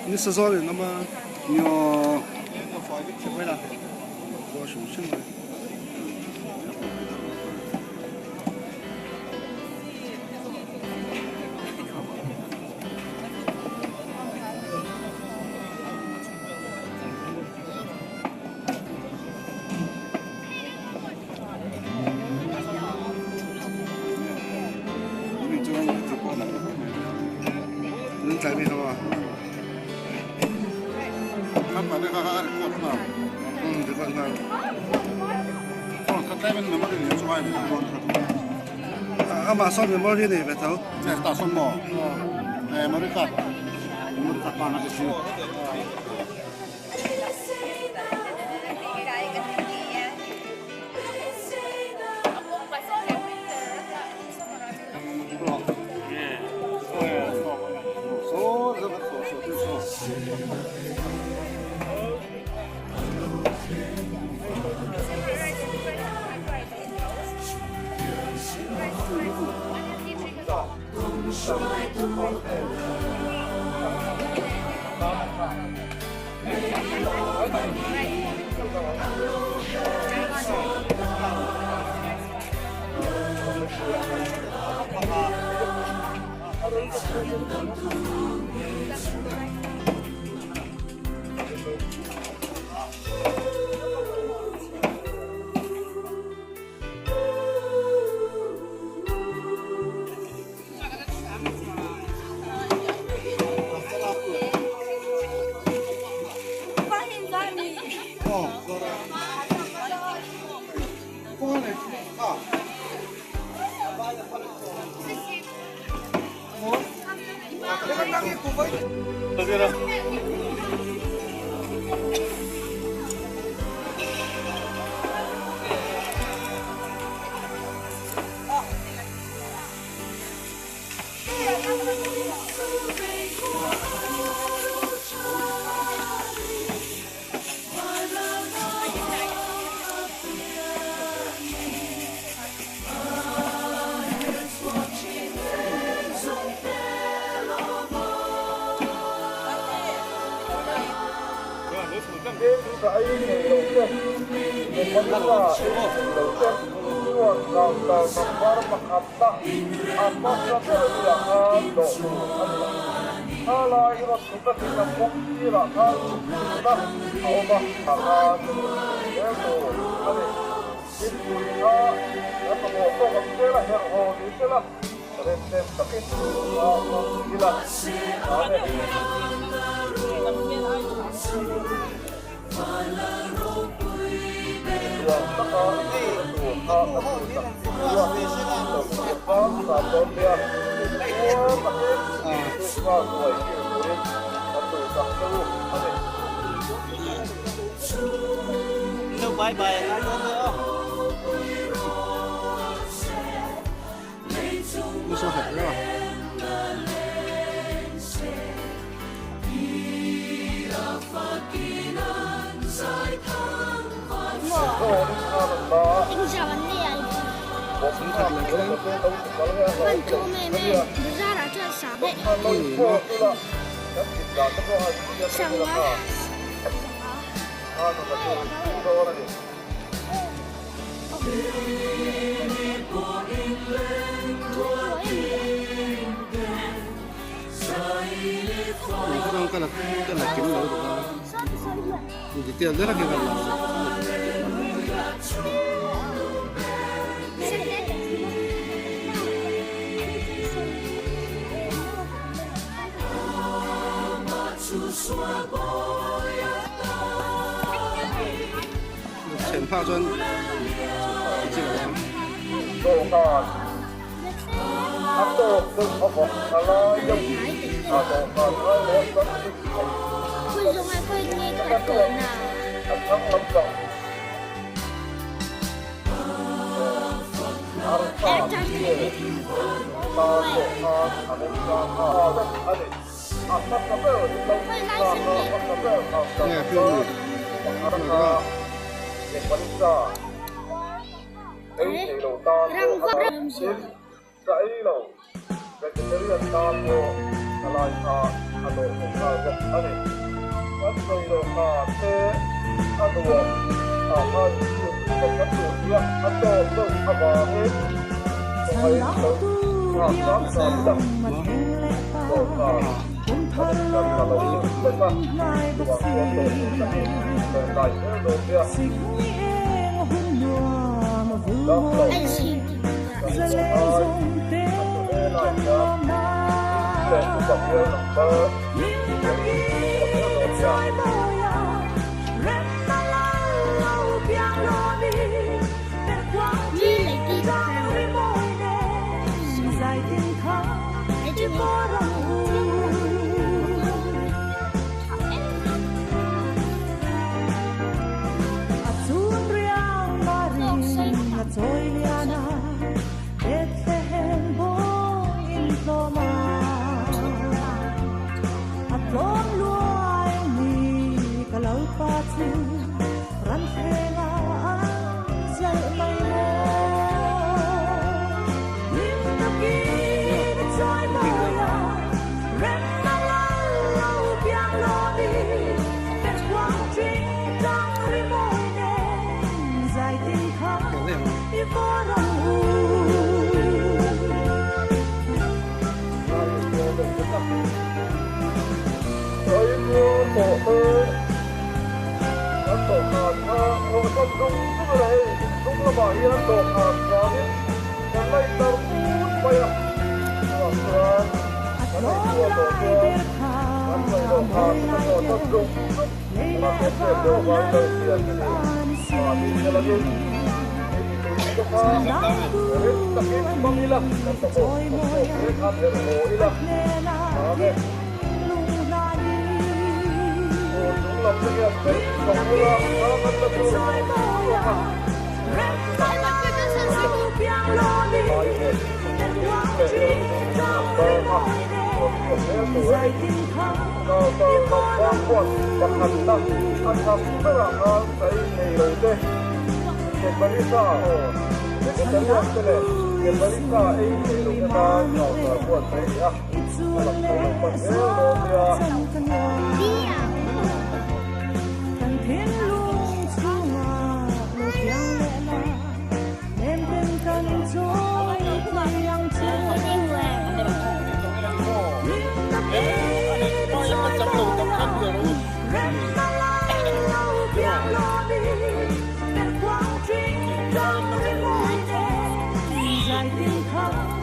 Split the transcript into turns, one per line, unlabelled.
Nisa zawl in awm a. Nio. Khua hrim hrim mai. Amah sawn memory nei ve tho.
Tah sawn maw? Memory card. Memory card hmang a ti si.
Palai kha a dawh thei nghal bawk a ni. Kan sawi loh hna te a nuam ah khan chhun kan kan duh tia a tawp deuh avangin kawngaiin lo nghak hram hram ila dawhkan kan intan ta lo deuh vek a, chuvang chuan dawh tur tak hi rawn lai zel dawn nia. Dam lo kan inhmu ngai a chu helai hian leh upa bial number